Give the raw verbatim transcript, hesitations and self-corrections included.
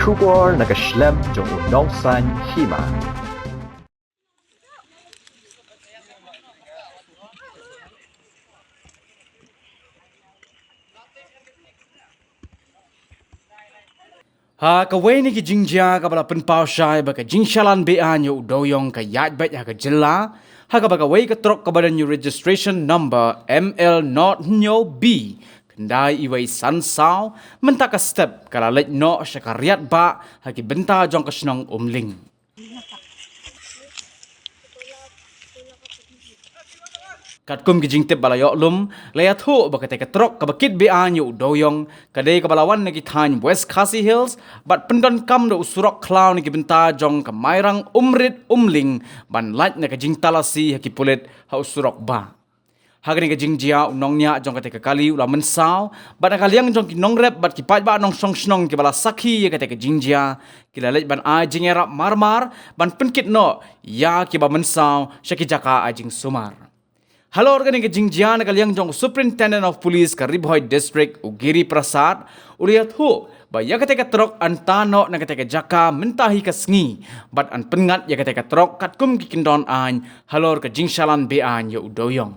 Khubor na ka shlem jong u nongsan hima. Ha kawei na ki jingjia kaba la pynpaw shai ba ka jingshalan be-aiñ ïa u dewïong ka ïaid beit ha ka jylla, ha kaba kawei ka trok kaba don ïa u registration number M L not hynñiew B khyndai iwei san saw, mynta ka step ka la leit noh sha ka riat bah ha ki bynta jong ka shnong Umling. Katkum ki jingtip ba la ïoh lum, la ïathuh ba katei ka trok kaba kit be-aiñ ïa u dewïong ka dei kaba la wan na ki thaiñ West Khasi Hills bad pyndonkam da u surok khlaw na ki bynta jong ka Mairang Umrit Umling ban lait na ka jingtalasi ha ki pulit ha u surok bah. Ha kane ka jingjia u nongñiah jong katei ka kali u la mynsaw bad na ka liang jong ki nongrep bad ki paidbah nongshong shnong kiba la sakhi ïa katei ka jingjia ki la leit ban ai jingïarap marmar ban pynkit noh ïa kiba mynsaw sha ki jaka ai jingsumar. Halor kane ka jingjia na ka liang jong u Superintendent of Police ka Ri Bhoi District u Giri Prasad u la ïathuh ba ïa katei ka trok yn tan noh na katei ka jaka mynta hi ka sngi bad yn pynngat ïa katei ka trok katkum ki kyndon aiñ halor ka jingshalan be-aiñ ïa u dewïong.